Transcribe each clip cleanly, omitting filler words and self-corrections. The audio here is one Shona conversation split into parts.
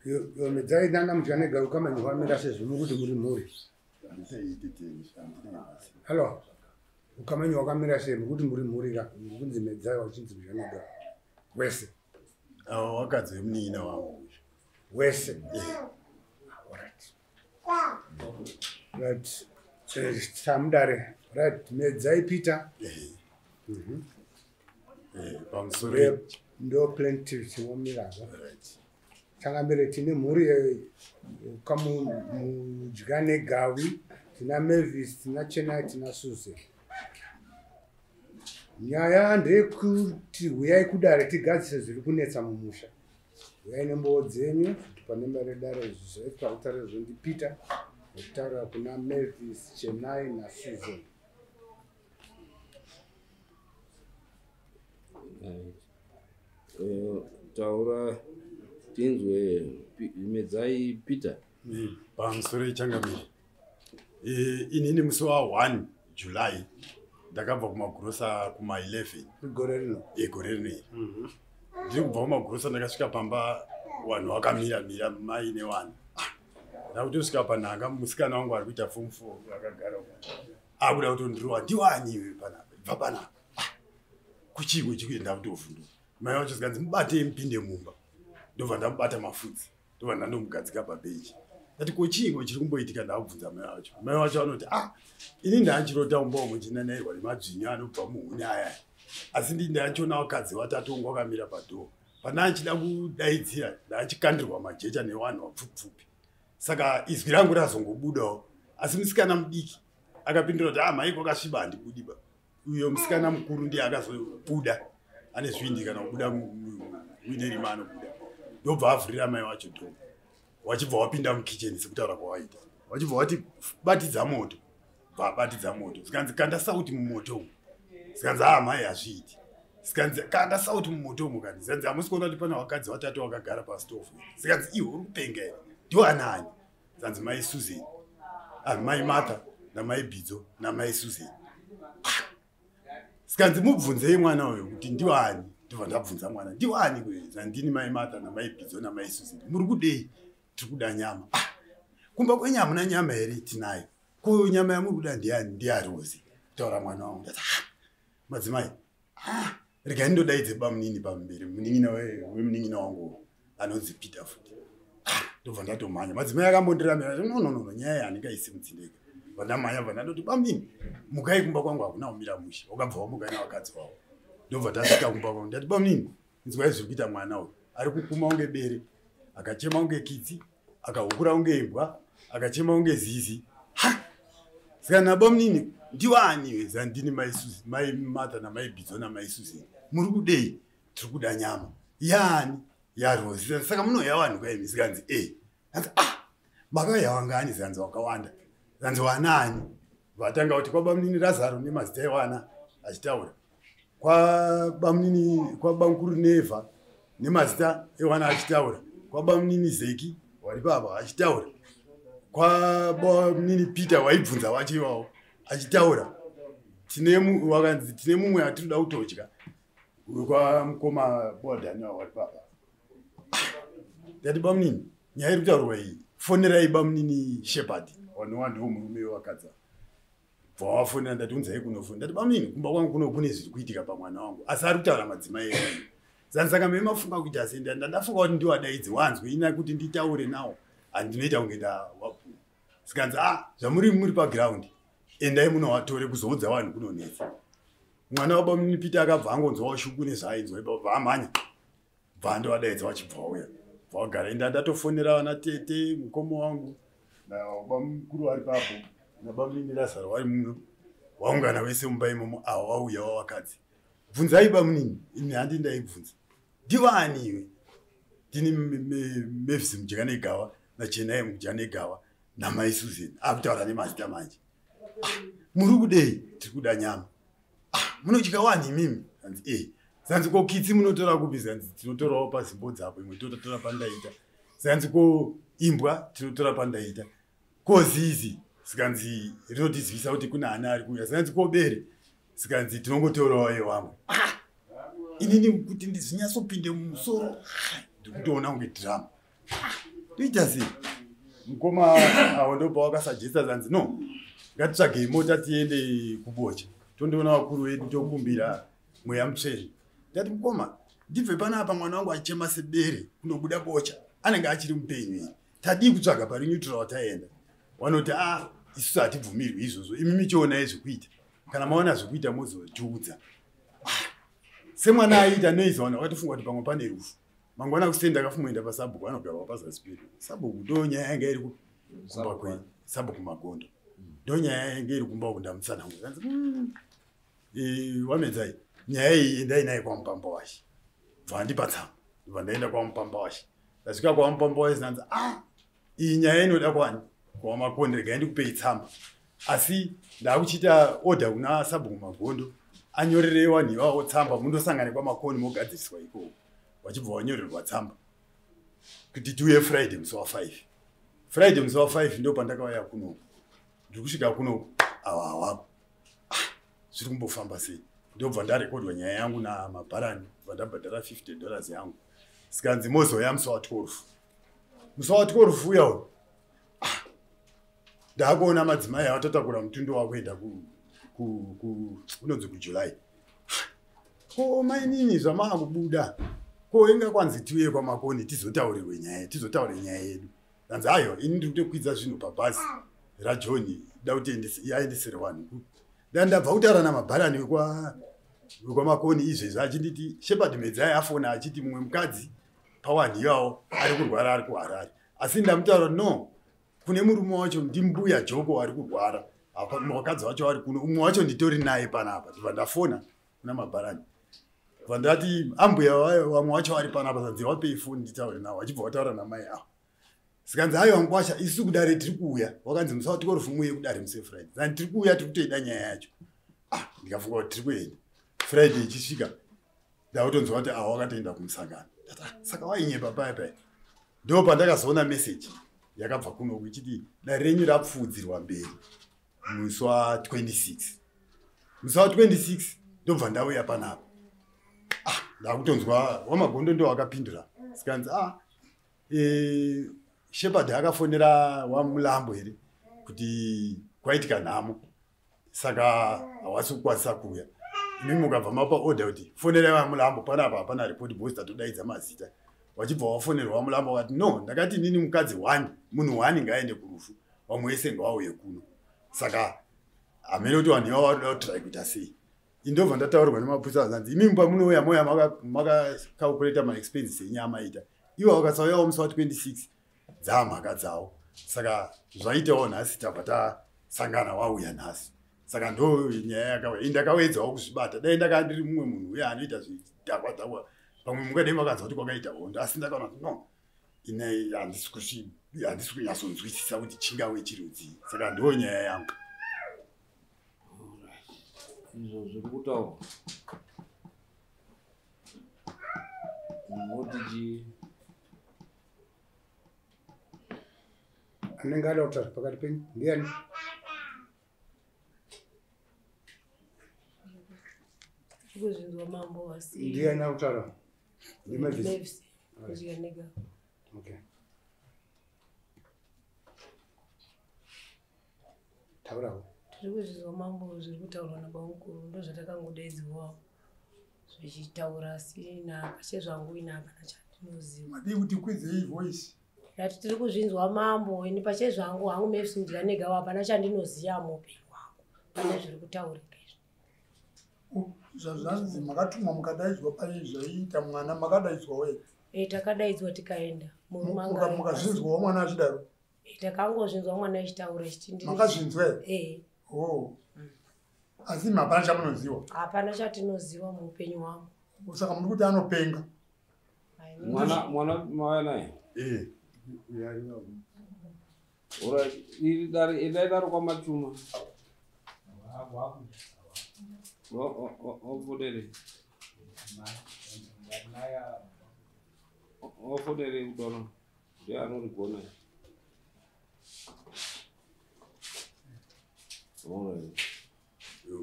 Medzai nana Mudyanega ukama hwamira sezvo muri kuti muri mhuri. Hello. Ukama hwakamira sei muri kuti muri mhuri ka? Muri kunzi Medzai wachinzi Mudyanega. Wese. Awo wakadzi wemunin'ina wangu. Wese. Alright. Right. Tamudare. Right. Medzai Peter. Pamusoro ndo plaintiff tinomira. Right. Changamire tine mhuri kaMudyanegawi, tina Mavis, tina Chenai, tina Susan. Nyaya ndeyekuti huyai kudare tigadzise zviri kunetsa mumusha. Huyai nembowo dzenyu kuti pane mare dare izvi zvaitwa kutaura zvo ndiPeter nekutaura kuna Mavis, Chenai naSusan. Taura tinzwe Medzai Peter. Pamusoro ichangamire. Inini musi wa 1 July ndakabva kumagurosa kuma 11 gore rino. Gore rino iri. Ndiri kubva kumagurosa ndakasvika pamba vanhu vakamira mira mai nevana. Ndakutosvika panhanga musikana wangu ari kuita form 4 akagara uko. Akuda kutondirowa ndiwani iwe panapa bva panapa. Kuchiko chikuenda kutovhunduka. Mai vacho zikanzi mubatei mupinde mumba. Ndobva ndamubata mafudzi. Ndobva ndandomugadzika pabhenji. Ndati ko chiiko chiri kumboitika ndakubvunza mai vacho. Mai vacho vanoti ini ndachirota mumba umu chinanairwa nemadzvinyu anobva muhuni aya. Asi ndini ndachiona vakadzi vatatu vangu vakamira padhoo. Pana achida kudaidzira ndachikandirwa majecha nevanhu vapfupfupi. Saka izwi rangu razongobudawo. Asi musikana mudiki akapindura kuti mai kwakasviba handibudi ba. Uyo musikana mukuru ndiye akazobuda ane zvindi kana kubuda uine rima anobuda. Ndobva avhurira mai wacho dhoo. Wachibva wapinda mukicheni sekutaura kwawaita. Wachibva wati batidza moto. Bva batidza moto. Zikanzi kanda sauti mumoto umu. Zikanzi mai hazviiti. Zikanzi kanda sauti mumoto umu kani. Zikanzi hamusi kuona kuti pane vakadzi vatatu vakagara pasitofu. Zikanzi iwe uri kupenga here? Ndiwanani? Zikanzi mai Susan. Mai Martha namai Bidzo namai Susan. Zikanzi mubvunzei mwana uyu kuti ndiwani. Ndobva ndabvunza mwana ndiwani kuedza ndini mai Martha namai Bidzo namai Susan. Muri kudei? Tiri kuda nyama. Kumba kwenyu hamuna nyama here? Tinayo. Ko nyama yamuri kuda ndiyani? NdiyaRozi. Kutaura mwana wangu. Ndati madzimai. Regai ndodaidze bamunini pamberi. Munin'ina wemunin'ina wangu anonzi Peter futi. Ndobva ndatomhanya. Madzimai akambondiramira. No, nyaya handingaisi mudzindega. Vandamhanya bva ndandoti bamunini mukai kumba kwangu hakuna kumira mushe. Wakabva wamuka nevakadzi wavo. Ndobva tasvika kumba kwangu. Ndati bamunini inzwai zviri kuita mwana uyu. Ari kukuma kunge bere. Akachema kunge kitsi, akahukura kunge imbwa, akachema kunge zizi. Saka nabamunini ndiwani zandini mai Susan, mai Martha namai Bidzo namai Susan. Muri kudei? Tiri kuda nyama. Yani yaRozi. Saka munoya vanhu kaimi zikanzi Hanzi makauya wangani? Zikanzi wakawanda. Zikanzi wanani? Vatanga kuti kwabamunini Lazaro nemazita ewana achitaura. Kwabamunini kwabamukuru Neva nemazita ewana achitaura. Kwabamunini Zeki wari baba achitaura. Kwabamunini Peter waibvunza wacho iwawo achitaura. Tine wakanzi tine mumwe atinoda kutodya. Kwa mukoma Bodani wari baba. Ndati bamunini nyaya iri kutaurwa iyi. Fonerai bamunini Shepherd. Wanova ndiwo murume wakadza. Bva wafonera ndati unzai kunofona. Ndati bamunini kumba kwangu kuno kune zviri kuitika pamwana wangu. Asi ari kutaura madzimai evanhu. Zani saka mei mafunga kuita sei? Ndandafunga kuti ndiwadaidze wanzwe ina kuti nditaure nawo. Handinoita kunge ndawapu. Zikanzi zvamuri muri paground. Endai munovatore kuzoudza vanhu kunonetsa. Mwana wabamunini Peter akabva angonzwawo shuku nezvaainzwa ipapo bva amhanya. Bva ndovadaidza vachibva vauya. Bva vagara. Enda ndatofonera vana tete mukoma wangu nabamukuru vari papo nabamunini Lazaro vari muno. Waungana wese mumba imomo awa wauya wavakadzi. Bvunzai bamunini. Ini handi ndaibvunza. Ndiwani iwe? Ndini Mavis Mudyanegawa naChenai Mudyanegawa namai Susan. Akutaura nemazita manje. Muri kudei? Tiri kuda nyama. Munodya wani imimi? Hanzi Zanzi ko kitsi munotora kupi? Zanzi tinotorawo pazimbo dzapo imwe tototora pandaita. Zanzi ko imbwa tinotora pandaita. Ko zizi zikanzi rinotizivisa kuti kuna ana ari kuuya. Zikanzi ko bere zikanzi tinongotorawo yewamwe. Inini kuti ndizinyatsopinde mumusoro ndikutoona kunge drama. Toita sei? Mukoma avo ndobva wakasajesta zanzi no, ngatitsvagei mota tiende kuBocha tondoona vakuru vedu tokumbira mweya mutsvene. Ndati mukoma, ndibve panapa mwana wangu achichema sebere kundobuda Bocha, anenge achiri mupenyu here? Tadii kutsvaga pari neutral taenda? Vanoti a isusu hatibvumirwi izvozvo, imi michionai zvekuita, kana maona zvekuita mozotiudza. Semwana aiita noise, vanhu vakatofunga kuti pamwe pane rufu. Mangwana kuseni ndakafumoenda pasabhuku, anogarwa pazasi pedu. Sabhuku, ndo nyaya yanga iri kumba kwenyu, sabhuku Magondo, ndo nyaya yanga iri kumba uku. Ndamutsanangura, kanzi wamedzai nyaya iyi, endai naye kwaMupamba washe. Bva andipa tsamba, ndobva ndaenda kwaMupamba washe. Ndasvika kwaMupamba washe, nanzi a iyi nyaya inoda kwani kwaMakondi, regai ndikupei tsamba, asi ndakuchiita order kuna sabhuku Magondo anyorerei vanhu ivavo tsamba, mundosangane kwaMakoni mogadziriswa ikoko. Vachibva vanyorerwa tsamba kuti tiuye Friday musi wa5. Friday musi wa5 ndo pandakauya kunoku. Ndiri kusvika kunoku, ava havapo. Zviri kumbofamba sei? Ndobva ndarekodwa nyaya yangu namabharani, bva ndabhadhara $50 yangu, sikanzi mozouya musi wa12. Musi wa12 uya uyu ndaakuona madzimai avatotakura mutundo wakuenda kunonzi kuJuly. Ko mainini, zvamaakubuda ko, inga kwanzi tiuye kwaMakoni tizotaurirwe nyaya, tizotaure nyaya yedu. Kanzi ayo, ini ndiri kutokwidza zvinhu pabhazi raJohn, da kuti aendesere vanhu. Ndabva kutaura namabharani wekwaMakoni izvezvi, achinditi Shepard Medzai afona achiti mumwe mukadzi pawanhu iwawo ari kurwara, ari kuHarare, asi ndamutaura no, kune murume wacho ndimbuya Joko ari kurwara, mukadzi wacho ari kuno, umwe wacho nditori naye panapa. Ndibva ndafona kuna mabharani, bva ndati ambuya vamwe wacho vari panapa, zanzi wapei foni nditaure navo. Achibva wataura namai avo, sikanzi aiwa mukwasha, isu kudare tiri kuuya, wakanzi musi wa12 muuye kudare musi weFriday. Zani tiri kuuya, tiri kutoida nyaya yacho. Ah, ndikafunga kuti tiri kuenda Friday. Ichisvika ndakutonzwa kuti awa wakatoenda kumusangano. Ndati ah, saka wainyepa paya paya. Ndo pandakazoona meseji yakabva kunoku ichiti dare renyu rapfuudzirwa mberi musi wa26. Musi wa26 ndobva ndauya panapa. Ah, ndakutonzwa waMagondo ndo wakapindura, sikanzi ah, Shepard akafonera waMulambo here kuti kwaitika nhamo, saka hawasi kukwanisa kuuya. Imi mukabva mapa order kuti fonerai vaMulambo panapa, hapana ripoti because tatodaidza mazita. Wachibva wafonerwa waMulambo, wakati no, ndakati inini mukadzi one, munhu one ngaaende kurufu, vamwe vese ngavauye kuno. Saka hamene kuti vanhu ivavo varoda kutry kuita sei. Indobva ndataurirwa nemapurisa, azanzi imimi pamunouya moya makacalculata maexpenses enyu amaita, ivo vakasauyawo musi wa26 dzaamhaka dzavo. Saka zvaitawo nhasi tabva tasangana, wauya nhasi. Saka ndo nyaya yakauya ini ndakawedzawo kuzvibata. Dai ndakanga ndiri mumwe munhu uye anoita zvidhakwa dhakwa, pamwe mungadai makanzwa kuti kwakaita hondo, asi ndakaona kuti no, ine handisi kunyatsonzwisisa kuti chingave chirudzii. Saka ndo nyaya yangu. Izvo zviri kutaurwa moti chii? Anenge ada kutaura pakati penyu ndiani? Kuzvinzwa mambo, asi Ndiani ari kutaura? NdiMavis? Mavis Kudyanega. Okay, taurawo. Tiri kuzvinzwa mambo, zviri kutaurwa nabamukuru ndo zvatakangodaidzwawo zvichitaura, asi pachezvangu ina hapana chandinoziva. Madii kuti kwidzei voice? Ndati tiri kuzvinzwa mambo, ini pachezvangu hangu Mavis Mudyanega, hapana chandinoziva muupenyu hwangu pane zviri kutaurika izvi. Zvazvanzi makatumwa mukadaidzwa pai zvaiita mwana, makadaidzwa wega? E, takadaidzwa tikaenda, murume anga ari. Mukazvinzwawo mwana achidaro? E, takangozvinzwa mwana achitaura achiti Makazvinzwa here? E. Oh, asi imi hapana chamunoziva? Hapana chatinoziva muupenyu hwangu. Saka muri kuti anopenga? Mwana mauya naye? Eh. Alright, iri dare, endai daro kwaMachuma. Wafonere, wafonere kutaura, ndiye anorigona. Alright.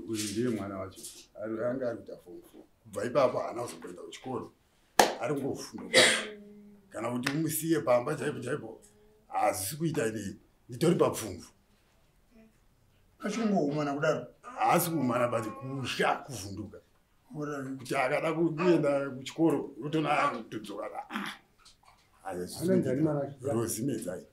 Uyu ndiye mwana wacho. Anga ari kuita form 4. Kubva ipapo haana kuzomboenda kuchikoro, ari kungofunda. Kana kuti umusiye pamba chaipo chaipo hazvisi kuita nei, nditori papfumvu. Achingohumana kudaro? Haasi kuhumana, but kusha kuvhunduka. Kuti akada kuenda kuchikoro otona kutodzoka. Rosimedzai.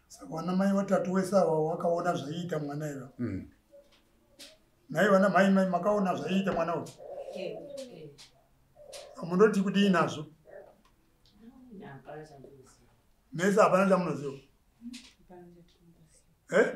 Saka vana mai vatatu wese ava wakaona zvaiita mwana iva. Nhai vana mai mai makaona zvaiita mwana uyu? Munoti kudii nazvo? Mese hapana chamunoziva? Eh?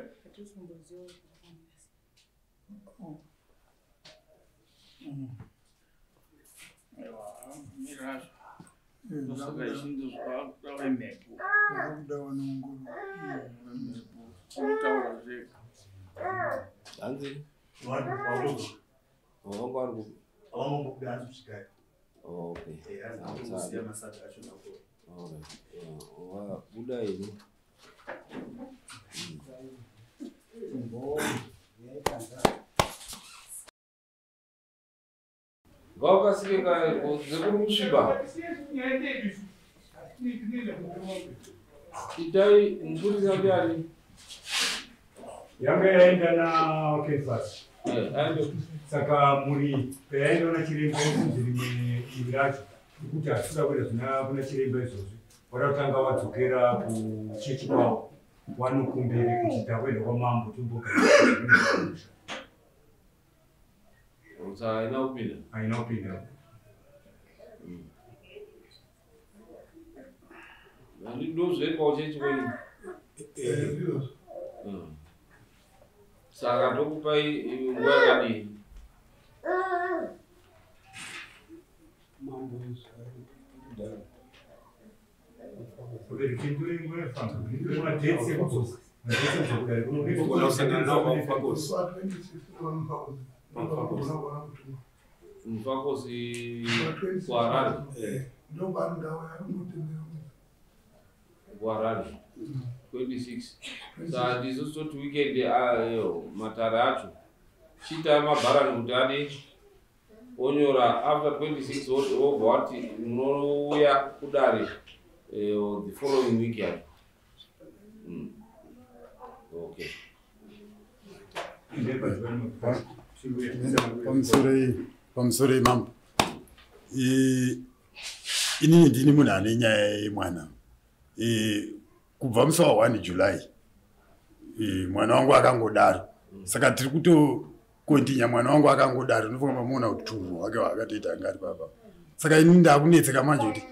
Hanzi? Okay. Buda ini. Ngaukasike sekuri kusviba. Itai mupurisa ndiani? Yanga yaenda na Kefas. Saka muri payaenda na chiremba kunzi rimwe divi racho kuti hatikuda kuenda zvina kuna chiremba izvozvi. Vada wadzokera kuchechi kwavo vanokumbere kuti takuenda kwamambo tombogara. Haina kupinda. Haina kupinda. Ndozvoitwa kuchechi kwenyu. Saka ndokupai nguva yakadii? Mufakosi kuHarare. KuHarare 26. Saka ndizo toti weekend matare acho chiita mabharani kuti adi onyora after 26 wobva wati munouya kudare the following week yacho. Okay. Pamusoro mambo. Inini ndini munhu ane nyaya yemwana. Kubva musi wa 1 July mwana wangu akangodaro. Saka tiri kutokontinya mwana wangu akangodaro. Ndinofunga mamuona kuti tuvu wake waakatoita anga ari papa. Saka inini ndakunetseka manje kuti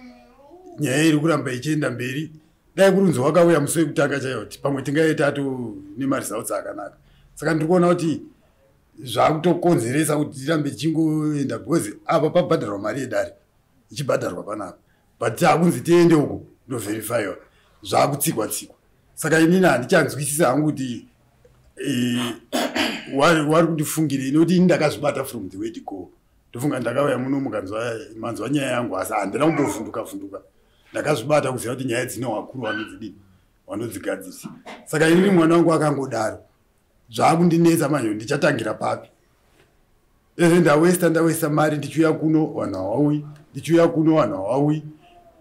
nyaya iri kuramba ichienda mberi. Dai kurunzi wakauya musi wekutanga chaiwo kuti pamwe tingaita ato nemaresults akanaka. Saka ndiri kuona kuti zvakutokonzeresa kuti tirambe tichingoenda because apa pabhadharwa mari yedare ichibhadharwa panapa. But hakunzi tiende uko ndoverifyiwa zvakutsikwa tsikwa. Saka inini handichanzwisisa hangu kuti wari kundifungirei nekuti ini ndakazvibata from the word go. Ndofunga ndakauya muno mukanzwa nyaya yangu asi handina kumbovhunduka vhunduka. Ndakazvibata kuziva kuti nyaya dzine vakuru vanodzidini vanodzigadzirisa. Saka inini mwana wangu akangodaro zvakundinetsa manje ndichatangira papi. Eze ndawesta mari ndichiuya kuno vanhu havauyi, ndichiuya kuno vanhu havauyi.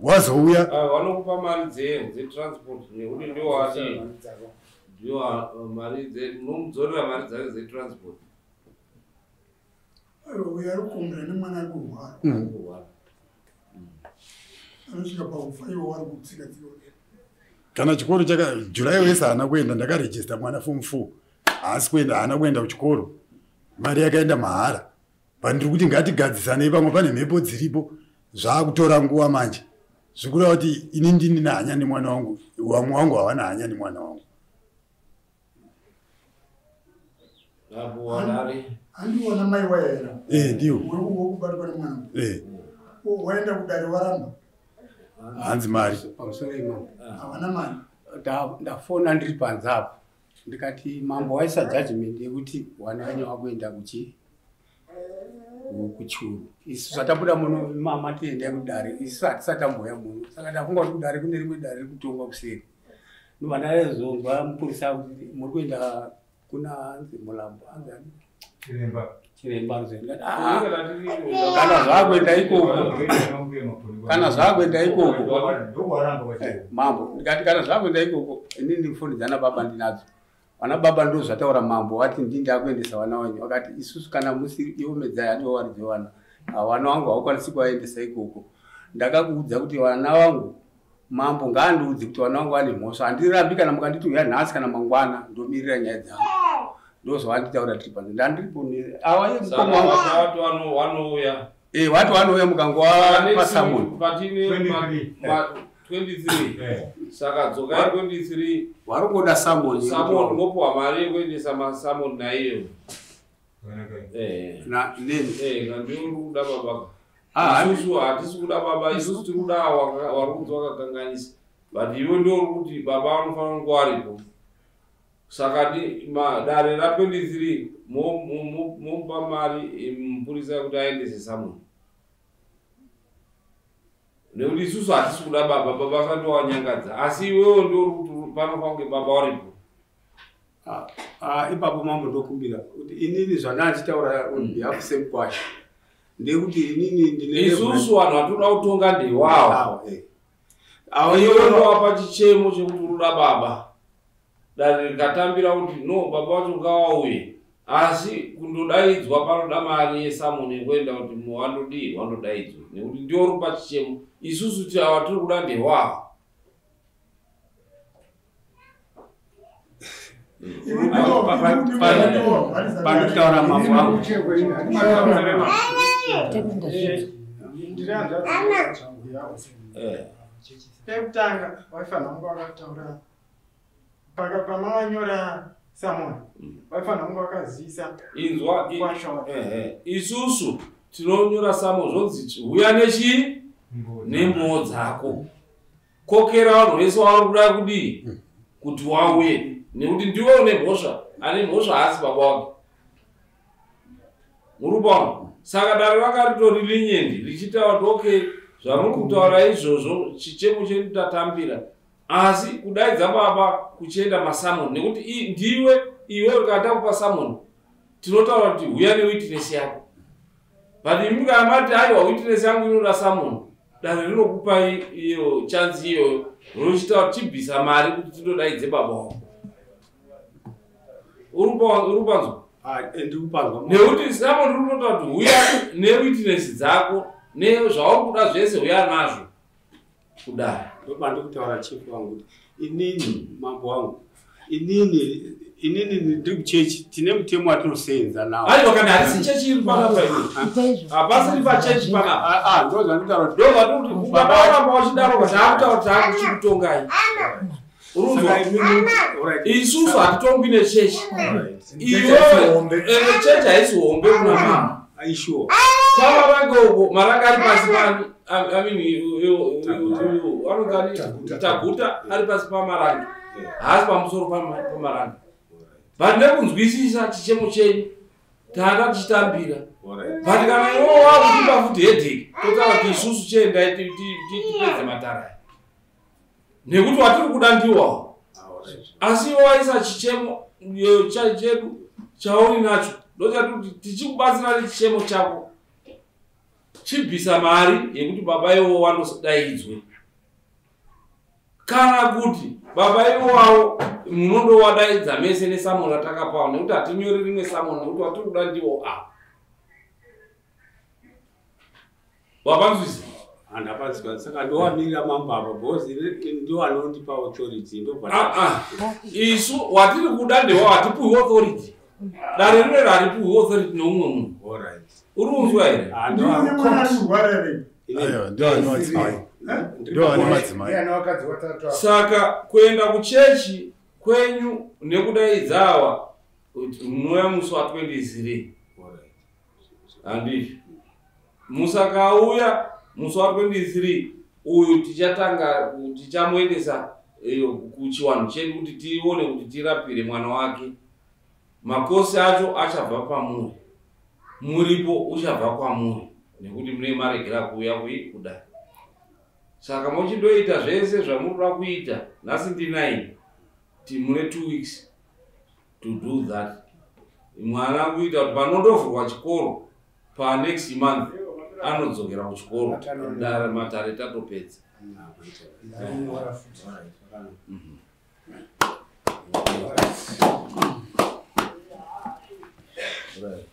Wazouya vanokupa mari dzetransport nekuti ndiwo ndiwo mari unomudzorera mari dzake dzetransport. Uyo ari kukumbira nemwana ari kurwara. Anosvika pakufa iwo wari kutsika tsika. Kana chikoro chaka July wese haana kuenda, ndakarejista mwana form 4. Haasi kuenda, haana kuenda kuchikoro. Mari yakaenda mahara. Pandiri kuti ngatigadzisanei pamwe pane mhepo dziripo zvakutora nguva manje. Zvikureva kuti ini ndini nehanya nemwana wangu, vamwe wangu havana hanya nemwana wangu. Handiona mai waera. Ndiyo. Wekubatwa nemwana. Waenda kudare waramba. Hanzi mari. Pamusoro imambo. Havana mari. Ndafona ndiri panze apo. Ndikati mambo waisa judgment yekuti wana wenyu wakuenda kuchuru. Isu zvatabuda muno mama tiende kudare. Isu hatisati tambouya muno. Saka ndafunga kuti kudare kune rimwe dare riri kutongwa kuseri. Ndobva ndazonzwa mupurisa kuti muri kuenda kuna anzi Mulambo anzi ani? Chiremba kana zvakuenda ikoko, kana zvakuenda ikoko mambo, ndikati kana zvakuenda ikoko inini foni dzana baba ndinadzo. Vana baba ndo zvataura mambo vati ndini ndakuendesa vana wenyu, vakati isusu kana musiri ivo medzai handi vawaridze vana, vana vangu haukwanisi kuvaendesa ikoko. Ndakakuudza kuti vana vangu mambo ngaandiudze kuti vana vangu vane mhosva, handirambi kana mukanditi uya nhasi kana mangwana ndomirira nyaya dzangu. Ndozvavanditaura tiri panze, ndandiripo awa mukoma wangu vanouya vati vanouya mukangova pasamoni 23. Saka dzokai 23 vari kuda samoni, samoni mopuwa mari yekuendesa masamoni naiyo. Neni ngandiwe uri kuda baba, isusu hatisi kuda baba, isusu tiri kuda vari kunzi vakakanganisa, but iwe ndio uri kuti baba vanofanira kunge varipo. Saka dare ra 23 momupa mari mupurisa kuti aendese samoni, nekuti isusu hatisi kuda baba, baba sandowanyangadza, asi iwewo ndio uri kuti panofanira kunge baba varipo. Ipapo mambo ndokumbira kuti inini zvandandichitaura on behalf semukwasha ndekuti inini ndine isusu vanhu vatoda kutonga ndewawo, iwe ndowapa chichemo chekuti unoda baba, dare rikatambira kuti no baba vacho ngavauye, asi kundodaidzwa panoda mari yesamoni yekuenda kuti wandodii wandodaidzwa, nekuti ndiwo uri kupa chichemo, isusu ava tiri kuda ndewawo. Pandikutaura mambo wangu pekutanga vaifanira kunge vakataura pamavanyora samoni, vaifanira kunge vakazivisa inzwa isusu tinonyora samoni zvonzi huya nechii nembuo dzako, kokera vanhu vese wavari kuda kudii kuti wauye, nekuti ndiwe une mhosva, ane mhosva haasi baba wake. Muri saka dare rakaritori linyendi richitaura kuti okay zvamuri kutaura izvozvo chichemo chedu tatambira, asi kudaidza baba kuchienda masamoni, nekuti ndiwe iwe ukada kupa samoni tinotaura kuti huya newitness yako, but imi kana mati aiwa witness yangu inoda samoni, dare rinokupa iyo chanzi iyoyo rochitaura chibvisa mari kuti tindodaidze baba wako. Uri kupanzwa? Nekuti samoni rinotaura kuti huya newitness dzako nezvauri kuda zvese huya nazvo kudai. Ndopandikutaura chief wangu kuti inini mambo wangu inini ndiri kuchechi, tine mutemo watinosenza nawo. Aiwa kana harisi chechi iri panapa ini, hapasiri pachechi panapa. Ndozvandikutaura kuti ndozvatikuti baba varamba vachidaro zvakutaura kuti takuchikutongai. Urunzwa isusu hatitongwi nechechi, iwewe chechi haisi hombe kuna mama. Kwava vange uko maranga ari pasi pani anonzi Taguta ari pasi pamaranga, haasi pamusoro pamaranga, but nekunzwisisa chichemo chenyu tanga tichitambira, but kana iwo wakutipa futi headache totaura kuti isusu chiendai tipedze matara nekuti watiri kuda ndiwawo, asi iwo waisa chichemo chedu chauri nacho ndochati tichikubatsira nechichemo chako, chibvisa mari yekuti baba iwo wandodaidzwe, kana kuti baba iwawo munondowadaidza mese nesamoni ratakapawo, nekuti hatinyori rimwe samoni nekuti watiri kuda ndiwo ava. Wapanzwisa? Handapanzwa, saka ndowamirira mambo apa because ndiwo anondipa authority. Isu watiri kuda ndewa hatipuwi authority, dare rino haripuwi authority neumwe munhu. Uri kunzwa here? Saka kuenda kuchechi kwenyu nekudaidzawa munouya musi wa 23 handizvo? Musakauya musi wa 23 uyu tichatanga tichamuendesa kuchiwanhu chedu kuti tione kuti tirapire mwana wake. Makosi acho achabva pamuri, muripo uchabva kwamuri nekuti mune maregera kuuya kudai. Saka muchindoita zvese zvamunoda kuita nhasi ndi 9 mune 2 weeks to do that. Mwana kuita kuti panondovhurwa chikoro panext month anodzokera kuchikoro, dare matare tatopedza. Right.